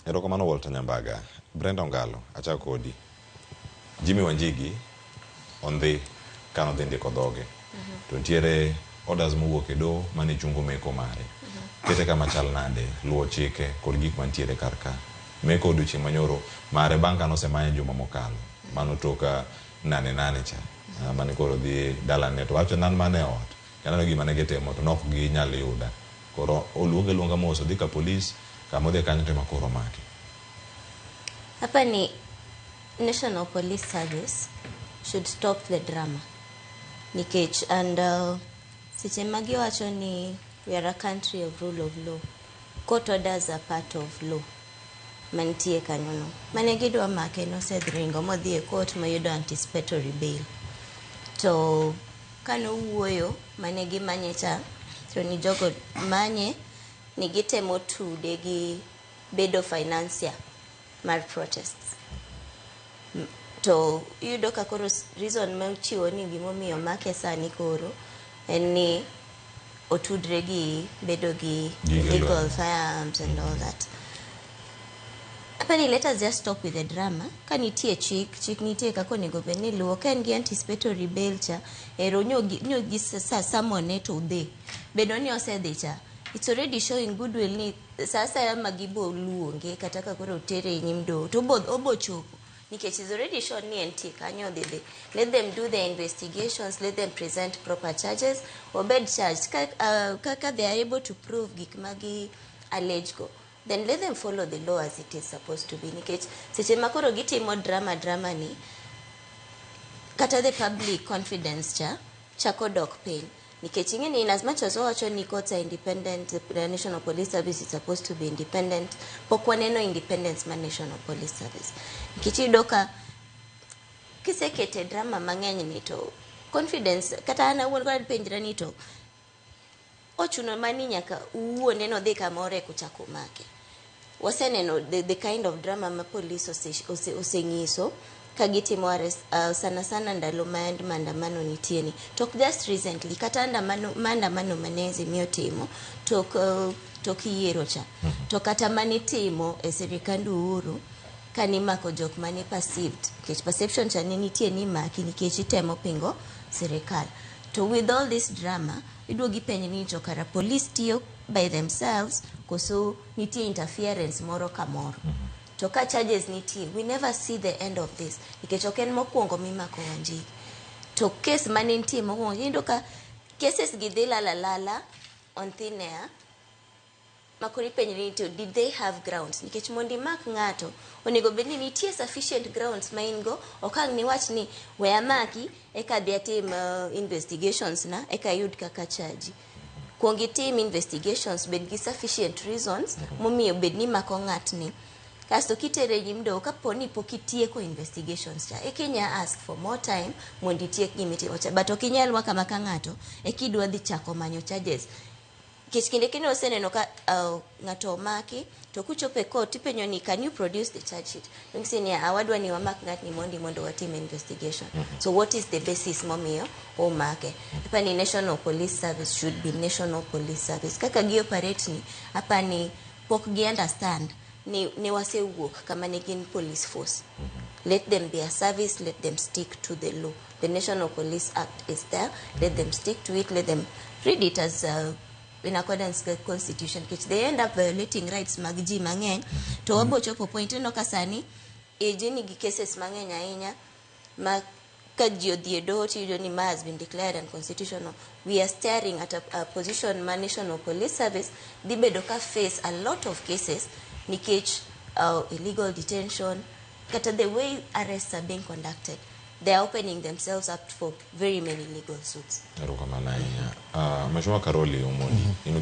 Erokamano Walter Nyambaga. Brenda Ongalo, achako kodi. Jimmy Wanjigi ondhi kanodhi ndiko dhoge. To nitiere orders mowuok e doho mane chungo meko mare. Kete kama chal nade, luwo chike kod gik mantiere kar ka. Meko odiochieng' manyoro mare bang' kane osemanye juma mokalo. Mano tok nane nane cha. Mane koro dhi dalane to wacho ni an mana e ot. Aneno gima ne gitimo to nok ginyal yuda. Koro oluonge aluonga mos odhi ka polis kama odhi kanyo to ema koro omake. Hapa ni National Police Service should stop the drama. Nikech and seche ma giwacho ni we are a country of rule of law. Court orders are part of law mantie kanyo no. Mane gidwa make nosedhi modhi e court moyudo anticipatory bail. To kanowuoyo mane gimanye cha to ni jogo manye ni gitemo tude gi bedo financier mar protests. To iyudo ka koro reason ma ochiwo ni gimomiyo make sani koro en ni otudre gi bedo gi Gige illegal lweny. firearms and all that. Apani let us just stop with the drama. Ka nitie chik, chik nitie kaka onego bed ni iluwo. Ka en gi anticipatory bail cha, ero nyo gi sa summon to udhi. Bedo ni osedhi cha, it's already showing goodwill ni sa asaya ma gibo luonge kata ka koro otere e nyim doho to obo chopo. Nikech is already shown ni entie kanyo odhi dhi. Let them do their investigations, let them present proper charges, obed charged. Kaka they are able to prove gik ma gi allege go, then let them follow the law as it is supposed to be. Nikech seche ma koro gitimo drama drama ni, kata the public confidence cha chako dok piny. Nikech ing'e ni in as much as wawacho ni courts are independent, the National Police Service is supposed to be independent, pok waneno independence mar National Police Service. Nikech iyudo ka kisekete drama mang'eny ni to confidence kata an awuon koro penjra ni to ochuno mani nyaka uwuone nodhi kamoro eka ochako make. Waseneno the kind of drama ma police oseng'iso ka gitimo arrest, sana sana ndalo ma maandamano nitie ni. To ok just recently, kata andamano, maandamano mane Azimio timo tok yiero cha. To kata manitimo e sirikand Uhuru kanimako jok mane perceived, nikech perception cha ne nitie ni imaki nikech itemo pingo sirikal. To with all this drama, iduogi penj ni to kara police tiyo by themselves koso nitie interference moro kamoro. To ka charges nitie, we never see the end of this. Nikech ok en mokwongo mimako Wanjigi. To case mane nitie mokwongo, iyudo ka cases gi dhi lala lala on thin air, ma koro ipenjri ni to did they have grounds? Nikech mondo imak ng'ato, onego bed ni nitie sufficient grounds ma in go, ok ang' niwach ni we amaki eka adhi atim investigations na eka ayud kaka charge. Kuong itim investigations, bed gi sufficient reasons momiyo bed ni imako ng'atni. Kasto kitere e nyim doho, kapo ni pok itieko investigations cha, eka inya ask for more time mondo itiek gimitimo cha. But ok inyal mako amaka ng'ato, eka idwa dhi chako manyo charges. Nikech kinde kinde waseneno ka ng'ato omaki, to kuchopo e court ipenjo ni can you produce the charge sheet? Onyisi ni wadwa ni wamak ng'atni mondi mondo watim investigation. So what is the basis momiyo omake? Apani National Police Service should be National Police Service. Kaka gi operate ni, apani pok gi understand ni wasewuok kama ne gin police force. Let them be a service, let them stick to the law. The National Police Act is there. Let them stick to it, let them read it as in accordance with the constitution. Nikech they end up violating rights mag ji mang'eny. To wabo chopo point ineno ka sani AG nigi cases mang'eny ahinya ma ka ji odhi e doho tiyudo ni ma has been declared unconstitutional. We are staring at a position ma National Police Service dhi bedo ka face a lot of cases nikech illegal detention, kata the way arrests are being conducted. They are opening themselves up for very many legal suits. Erokamano ahinya. Mheshimiwa Karoli Omondi, in